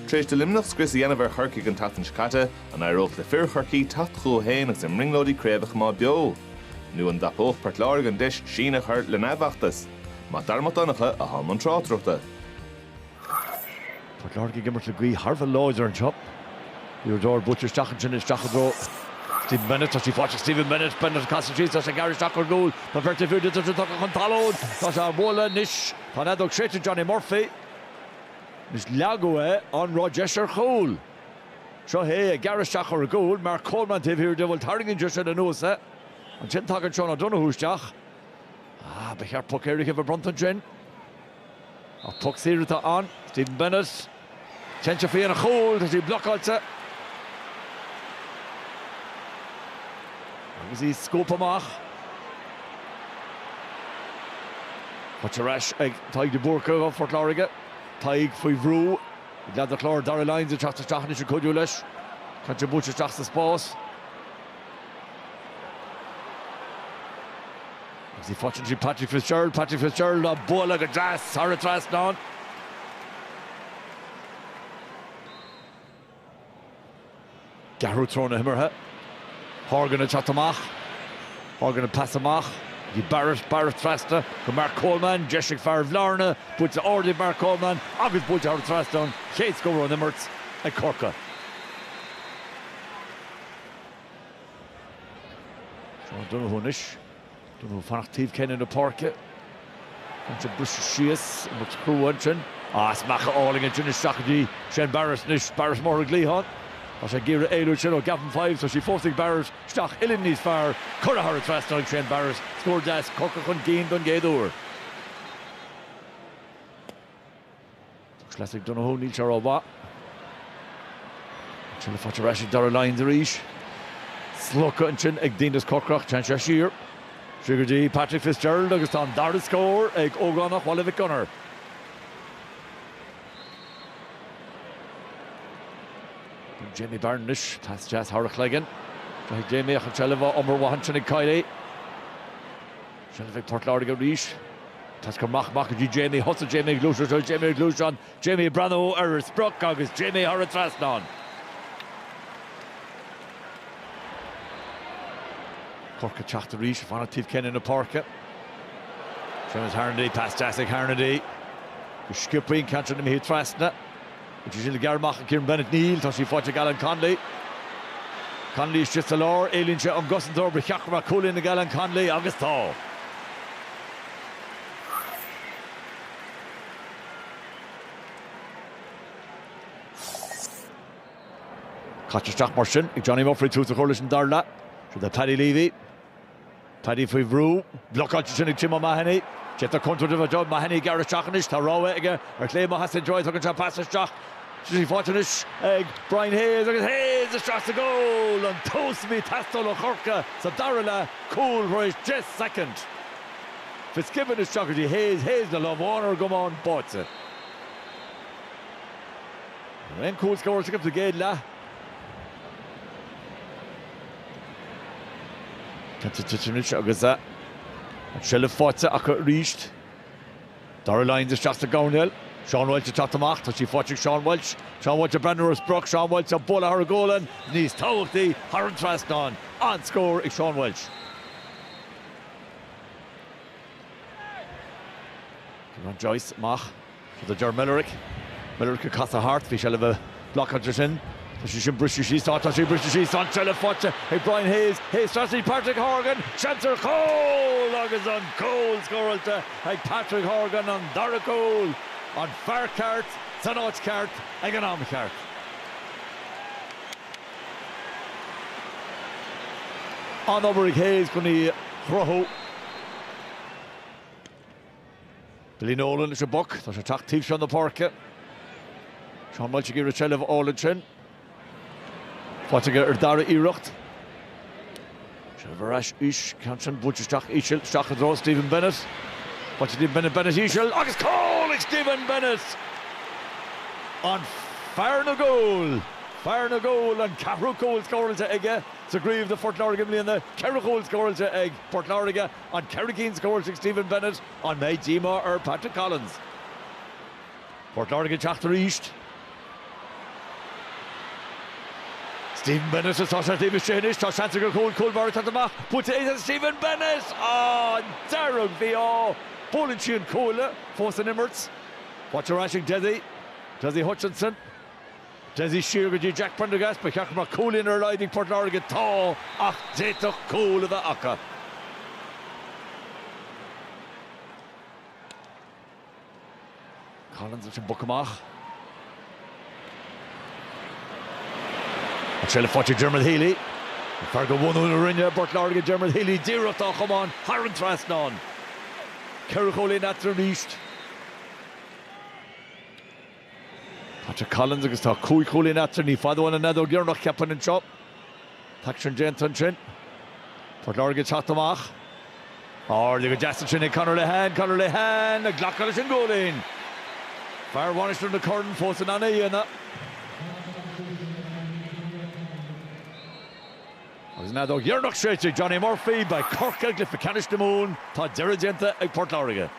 Tar éis do Luimneach scrios a dhéanamh ar Chorcaigh an tseachtain seo caite, an éireodh le fir Chorcaí teacht chucu féin agus a mbrionglóidí craoibhe a choimeád beo? Nó an dtapódh Port Láirge an deis síneadh a chur lena bhfeachtas? Mac Dara Mac Donncha atá i mbun tráchtaireachta. Port Láirge ag imirt le gaoth thar a bheith láidir anseo. Liathróid buailte isteach ansin isteach i dtreo Stephen Bennett. Tá sí faighte ag Stephen Bennett. Bennett ag casadh síos. Tá sé ag gearradh isteach ar an gcúl. Tá beirt taobh thiar de. Tá sé tugtha chun talún. Tá sé á bhualadh anois. Tá an fheadóg séidte ag Johnny Murphy. Anois leagadh é. An raibh deis ar chúl? Seo é ag gearradh isteach ar an gcúl. Mark Coleman taobh thiar de. Bhuel, tarraingíonn sé sin anuas é. Ansin tagann Sean O'Donoghue isteach. Ah, ba cheart poc éirice a bheith bronnta ansin. Ach poc saor atá ann. Stephen Bennett. Téann sé faoi ar an chúl. Tá sí blocáilte. Agus í scuabtha amach. Faighte ar ais ag Tadhg de Búrca ó Phort Láirge. Tadhg faoi bhrú ag leaid an Chláir Darragh Lyons ag teacht isteach anois ag cuidiú leis. Ceann sin buailte isteach sa spás. Agus í faighte ansin Patrick Fitzgerald, Patrick Fitzgerald á bualadh go deas thar an trasnán. Ag athrú treo na himeartha. Horgan ag teacht amach. Horgan ag pas amach go dtí Barrett, Barrett trasna go Mark Coleman, deis ag fear Bhearna, buailte ard ag Mark Coleman agus buailte thar an trasnán, chéad scór ón imirt ag Corcaigh. Seán Donoghue anois. Donoghue ag fanacht taobh céanna na páirce. Ceann sin briseadh síos, imirt chrua ansin. Ah, smeachadh álainn ansin isteach go dtí Shane Barrett anois. Barrett amuigh ar an gcliathán. Tá sé ag iarraidh éalú ansin ó Gavin Fives. Tá sí fós ag Barrett. Isteach uillinn níos fearr. Curtha thar an trasnán ag Shane Barrett. Scór deas. Corcaigh chun cinn don gcéad uair. Sleas ag Donoghue, níl sé rómhaith. An tseilbh faighte ar ais ag Darragh Lyons arís. Slogtha ansin ag daoine as Corcaigh, téann sé siar. Siar go dtí Patrick Fitzgerald agus tá an dara scór ag ógánach Bhaile Mhic Gonair. Jamie Barron anois, pas deas thar a chloigeann. Caithfidh Jamie ach an tseilbh á iompar mhaith ansin ag Kiely. Seilbh ag Port Láirge arís. Pas curtha amach amach go dtí Jamie. Thosaigh Jamie ag gluaiseacht seo, Jamie ag gluaiseacht, Jamie ag breathnú ar a sprioc agus Jamie thar an trasnán. Corcaigh ag teacht arís, ag fanacht taobh céanna na páirce. Seamus Harnedy, pas deas ag Harnedy. Go sciobtha an ceann sin imithe trasna. Bhfuil sí sin le gearradh amach ag Kieran Bennett? Níl, tá sí faighte ag Alan Connolly. Connolly istigh sa lár, éalaíonn sé ón gcosantóir, ba cheart go mbeadh cúilín ag Alan Connolly agus tá. Caite isteach mar sin ag Johnny Murphy tús a chur leis an dara leath. Siad le Paddy Leavey. Paddy faoi bhrú. Blocáilte sin ag Tim O'Mahony. D'fhéadfadh contúirt a bheith anseo. O'Mahony ag gearradh isteach anois. Tá rogha aige ar chlé má theastaíonn uaidh. Tugann sé pas isteach. Tá sí faighte anois ag Brian Hayes agus Hayes isteach sa gcúl! An tús a bhí ag teastáil ó Chorcaigh sa dara leath, cúl tar éis 10 soicind. Fitzgibbon isteach go dtí Hayes, Hayes le lámh amháin ar an gcamán, báite. Ní raibh aon chúl scóráilte acu sa gcéad leath. Anois agus an tseilbh faighte acu arís. Darragh Lyons isteach sa gcoirnéal. Sean Walsh ag teacht amach. Tá sí faighte ag Sean Walsh. Sean Walsh ag breathnú ar a sprioc. Sean Walsh á bualadh thar an ghualainn. Níos tábhachtaí, thar an trasnán. An-scór ag Sean Walsh. Ciarán Joyce amach. Seo do Ger Millerick. Millerick ag casadh thart. Bhí seilbh blocáilte ansin. Tá sí sin briste síos. Tá sí briste síos. Tá an tseilbh faighte ag Brian Hayes. Hayes trasna Patrick Horgan. Seans ar chúl agus an cúl scóráilte ag Patrick Horgan. An dara cúl. An fear ceart san áit cheart ag an am cheart. An-obair ag Hayes chun í a chruthú. Billy Nolan leis an bpoc. Tá sé ag teacht taobh seo na páirce. Sean Walsh ag iarraidh seilbh a fháil ansin. Faighte aige ar dara iarracht. Seilbh ar ais arís. Ceann sin buailte isteach íseal. Isteach i dtreo Stephen Bennett. Faighte Stephen Bennett. Bennett íseal agus cúl ag Stephen Bennett! An fear na gcúl! Fear na gcúl! An ceathrú cúl scóráilte aige sa gcraobh do Phort Láirge i mbliana. Ceithre chúl scóráilte ag Port Láirge. An 4 cinn scóráilte ag Stephen Bennett, an mbeidh díomá ar Patrick Collins? Port Láirge ag teacht arís. Stephen Bennett atá sé taobh istigh anois, tá seans ag an chúl, cúl báire ag teacht amach, buailte ag Stephen Bennett! Á, dearg mhí-ádh! Buaileann sí an cuaille, fós san imirt. Faighte ar ais ag Dessie, Dessie Hutchinson. Dessie siar go dtí Jack Prendergast, ba cheart go mbeadh cúilín ar a laghad ag Port Láirge, tá, ach d'fhéadfadh cúl a bheith acu. Collins leis an bpoc amach. An tseilbh faighte ag Dermot Healy. An fear de bhunadh na Rinne i bPort Láirge, Dermot Healy, díreach dá chamán thar an trasnán. Ceithre chúilín eatarthu arís. Patrick Collins agus tá cúig chúilín eatarthu. Ní fada uainn an fheadóg dheireanach, cheapfainn, anseo. T-aicsean déanta ansin. Port Láirge ag teacht amach. Ardaithe go deas ansin ag Conor Lehane. Conor Lehane ag glacadh leis an gcúilín. Fear Mhainistir na Corann fós in ann é a dhéanamh. Agus an fheadóg dheireanach séidte ag Johnny Murphy. Beidh Corcaigh i gcluiche ceannais na Mumhan. Tá deireadh déanta ag Port Láirge.